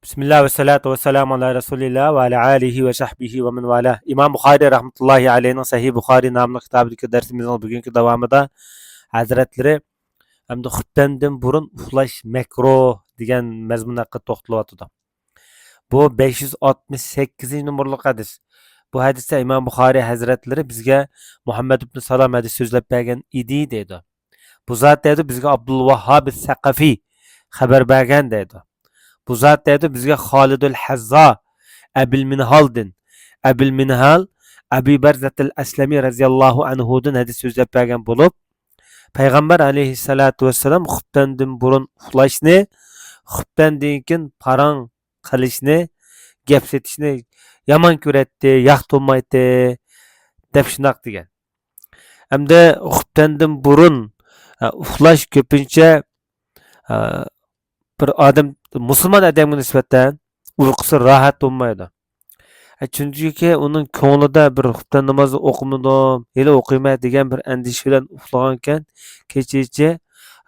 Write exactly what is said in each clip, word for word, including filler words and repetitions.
بىسمىللا ۋەسسالاتۇ ۋەسسالامۇ ئالا رەسۇلىللا ۋە ئالا ئالىھى ۋە سەھبىھى ۋە مەن ۋالا. ئىمام بۇخارىي رەھمەتۇللاھى ئەلەيھىنىڭ سەھىھ بۇخارىي ناملىق كىتابىدىكى دەرسىمىزنىڭ بۈگۈنكى داۋامىدا ھەزرەتلىرى ھەمدە خۇپتەندىن بۇرۇن ئۇخلاش مەكرۇھ دېگەن مەزمۇن ھەققىدە توختىلىۋاتىدۇ. بۇ بەش يۈز ئاتمىش سەككىزىنچى نومۇرلۇق ھەدىس. بۇ ھەدىستە ئىمام بۇخارىي ھەزرەتلىرى بىزگە مۇھەممەد ئىبن سالام ھەدىس سۆزلەپ بەرگەن ئىدى دەيدۇ. بۇ زات دەيدۇ، بىزگە ئابدۇل ۋاھھاب سەقەفى خەۋەر بەرگەن دەيدۇ. بۇ زات دەيدۇ، بىزگە خالىدۇل ھەززا ئەبىل مىنھالدىن، ئەبىل مىنھال ئەبى بەرزەتىل ئەسلەمى رەزىياللاھۇ ئەنھۇدىن ھەدىس سۆزلەپ بەرگەن بولۇپ، پەيغەمبەر ئەلەيھىسسالاتۇ ۋەسسالام خۇپتەندىن بۇرۇن ئۇخلاشنى، خۇپتەندىن كېيىن پاراڭ قىلىشنى، گەپ سېتىشنى يامان كۆرەتتى، ياقتۇرمايتتى دەپ شۇنداق دېگەن. ئەمدى خۇپتەندىن بۇرۇن ئە، ئۇخلاش كۆپىنچە ئە، بىر ئادەم، مۇسۇلمان ئادەمگە نىسبەتەن ئۇيقۇسى راھەت بولمايدۇ. ئە، چۈنكى ئۇنىڭ كۆڭلىدە بىر خۇپتەن نامازى ئوقۇمىدىم، ھېلى ئوقۇيمەن دېگەن بىر ئەندىشە بىلەن ئۇخلىغانكەن، كېچىچە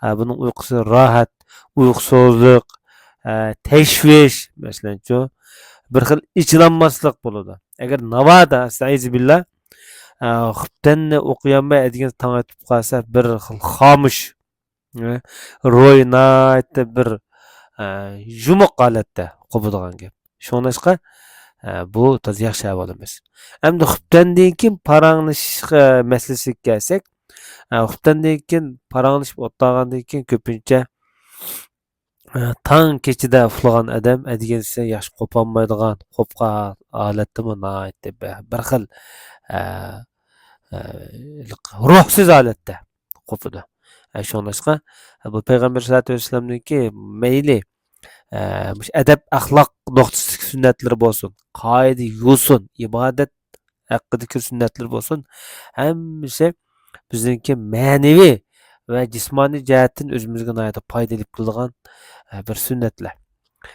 ئە، بۇنىڭ ئۇيقۇسى راھەت، ئۇيقۇسىزلىق، ئە، تەشۋىش، مەسىلەنچۇ، بىر خىل ئېچىنالماسلىق بولىدۇ. ئەگەر ناۋادا، ئەستەئىزۇبىللا، ئە، خۇپتەننى ئوقۇيالماي ئەتىگەن تاڭ ئېتىپ قالسا، بىر خىل خامۇش، ئە، روھى ناھايىتى بىر، ئە، يۇمۇق ھالەتتە قوپىدىغان گەپ. شۇڭلاشقا، ئە، بۇ تازا ياخشى ئەھۋال ئەمەس. ئەمدى خۇپتەندىن كېيىن پاراڭلىشىش، ئە، مەسىلىسىگە كەلسەك، ئە، خۇپتەندىن كېيىن پاراڭلىشىپ ئولتۇرغاندىن كېيىن كۆپىنچە، ئە، تاڭ كېچىدە ئۇخلىغان ئادەم ئەتىگەنسېرى ياخشى قوپالمايدىغان، قوپقان ھالەتتىمۇ ناھايىتى بە-، بىر خىل، ئە، ئە، روھسىز ھالەتتە قوپىدۇ. ئە، شۇڭلاشقا، بۇ پەيغەمبەر سەللەللاھۇ ئەلەيھى ۋەسەللەمنىڭكى مەيلى، ئە، مۇشۇ ئەدەپ ئەخلاق نۇقتىسىدىكى سۈننەتلىرى بولسۇن، قائىدە يوسۇن، ئىبادەت ھەققىدىكى سۈننەتلىرى بولسۇن، ھەممىسى بىزنىڭكى مەنىۋى ۋە جىسمانىي جەھەتتىن ئۆزىمىزگە ناھايىتى پايدا ئېلىپ كېلىدىغان، ئە، بىر سۈننەتلەر.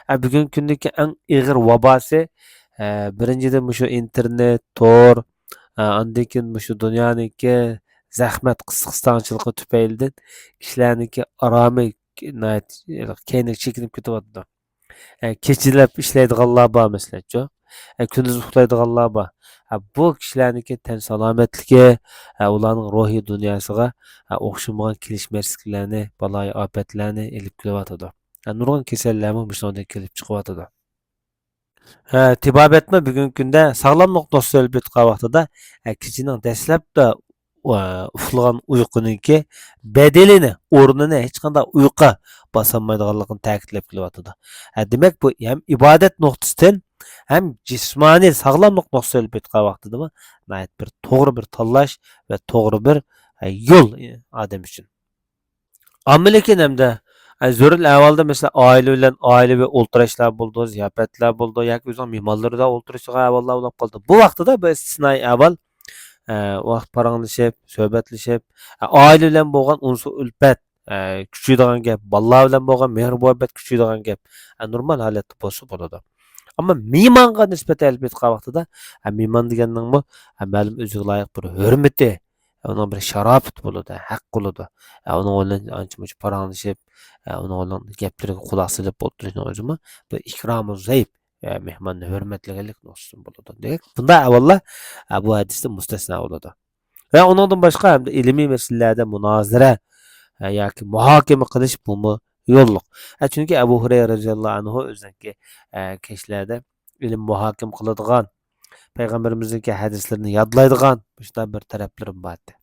ئە، بۈگۈنكى كۈندىكى ئەڭ ئېغىر ۋاباسى، ئە، بىرىنچىدىن، مۇشۇ ئىنتېرنېت، تور، ئە، ئاندىن كېيىن مۇشۇ دۇنيانىڭكى زەھمەت قىستاڭچىلىقى تۈپەيلىدىن كىشىلەرنىڭكى ئارامى ناھايىتى كەينىگە چېكىنىپ كېتىۋاتىدۇ. ئە، كېچىلەپ ئىشلەيدىغانلار بار، مەسىلەنچۇ. ئە، كۈندۈز ئۇخلايدىغانلار بار. ئە، بۇ كىشىلەرنىڭكى تەن سالامەتلىكى، ئە، ئۇلارنىڭ روھىي دۇنياسىغا، ئە، ئوخشىمىغان كېلىشمەسلىكلەرنى، بالايىئاپەتلەرنى ئېلىپ كېلىۋاتىدۇ. ئە، نۇرغۇن كېسەللەرمۇ مۇشۇنىڭدىن كېلىپ چىقىۋاتىدۇ. ئە، تېبابەتمۇ بۈگۈنكى كۈندە ساغلاملىق نۇقتىسى ئېلىپ ئېيتقان ۋاقتىدا، ئە، كېچىنىڭ دەسلەپتە ئۇ، ئۇخلىغان ئۇيقۇنىڭكى بەدىلىنى، ئورنىنى ھېچقانداق ئۇيقۇ باسالمايدىغانلىقىنى تەكىتلەپ كېلىۋاتىدۇ. ھە، دېمەك، بۇ ھەم ئىبادەت نۇقتىسىدىن، ھەم جىسمانىي ساغلاملىق نۇقتىسى ئېلىپ ئېيتقان ۋاقتىدىمۇ ناھايىتى بىر توغرا بىر تاللاش ۋە توغرا بىر، ھە، يول، ئادەم ئۈچۈن. ئەمما لېكىن ھەمدە، ھە، زۆرۈر ئەھۋالدا، مەسىلەن، ئائىلە بىلەن ئائىلىۋى ئولتۇرۇشلار بولىدۇ، زىياپەتلەر بولىدۇ ياكى ئۆزىنىڭ مېھمانلىرىدا ئولتۇرۇشىدىغان ئەھۋاللار بولۇپ قالىدۇ. بۇ ۋاقتىدا بۇ ئىستىسنائىي ئەھۋال، ئە، ۋاقىت پاراڭلىشىپ، سۆھبەتلىشىپ، ئە، ئائىلە بىلەن بولغان ئۇنسۇ ئۈلپەت، ئە، كۈچىيىدىغان گەپ، بالىلار بىلەن بولغان مېھىر مۇھەببەت كۈچىيىدىغان گەپ، ئە، نورمال ھالەتتە بولسا بولىدۇ. ئەمما مېھمانغا نىسبەتەن ئېلىپ ئېيتقان ۋاقتىدا، ئە، مېھمان دېگەننىڭمۇ، ئە، مەلۇم ئۆزىگە لايىق بىر ھۆرمىتى، ئە، ئۇنىڭ بىر شاراپىتى بولىدۇ، ھەق بولىدۇ. ئە، ئۇنىڭ بىلەن ئانچە-مۇنچە پاراڭلىشىپ، ئە، ئۇنىڭ گەپلىرىگە قۇلاق سېلىپ ئولتۇرۇشنىڭ ئۆزىمۇ بىر ئىكرامۇ زەيپ، ئە، مېھماننى ھۆرمەتلىگەنلىك نۇقتىسىدىن بولىدۇ. دېمەك، بۇنداق ئەھۋاللار، ئە، بۇ ھەدىستە مۇستەسنا بولىدۇ. ۋە ئۇنىڭدىن باشقا ھەمدە ئىلمىي مەسىلىلەردە مۇنازىرە، ئە، ياكى مۇھاكىمە قىلىش بۇمۇ يوللۇق. ئە، چۈنكى ئەبۇ ھۇرەيرە رەزىياللاھۇ ئەنھۇ ئۆزىنىڭكى، ئە، كەچلەردە ئىلىم مۇھاكىمە قىلىدىغان، پەيغەمبىرىمىزنىڭكى ھەدىسلىرىنى يادلايدىغان مۇشۇنداق بىر تەرەپلىرىمۇ بار ئىدى.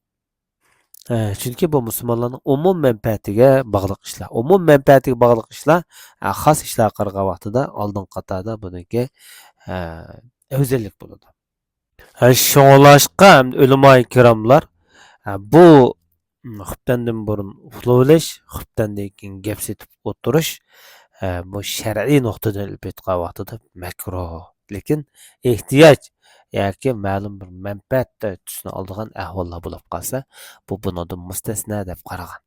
ئە، چۈنكى بۇ مۇسۇلمانلارنىڭ ئومۇم مەنپەئەتىگە باغلىق ئىشلار. ئومۇم مەنپەئەتىگە باغلىق ئىشلار، ئە، خاس ئىشلارغا قارىغان ۋاقتىدا ئالدىنقى قاتاردا بۇنىڭكى، ئە، ئەۋزەللىك بولىدۇ. ھە، شۇڭلاشقا ئۆلىمائى كىراملار، ھە، بۇ خۇپتەندىن بۇرۇن ئۇخلىۋېلىش، خۇپتەندىن كېيىن گەپ سېتىپ ئولتۇرۇش، ھە، بۇ شەرئىي نۇقتىدىن ئېلىپ ئېيتقان ۋاقتىدا مەكرۇھ. لېكىن ئېھتىياج ياكى مەلۇم بىر مەنپەئەت تۈسىنى ئالىدىغان ئەھۋاللار بولۇپ قالسا، بۇ بۇنىڭدىن مۇستەسنا دەپ قارىغان.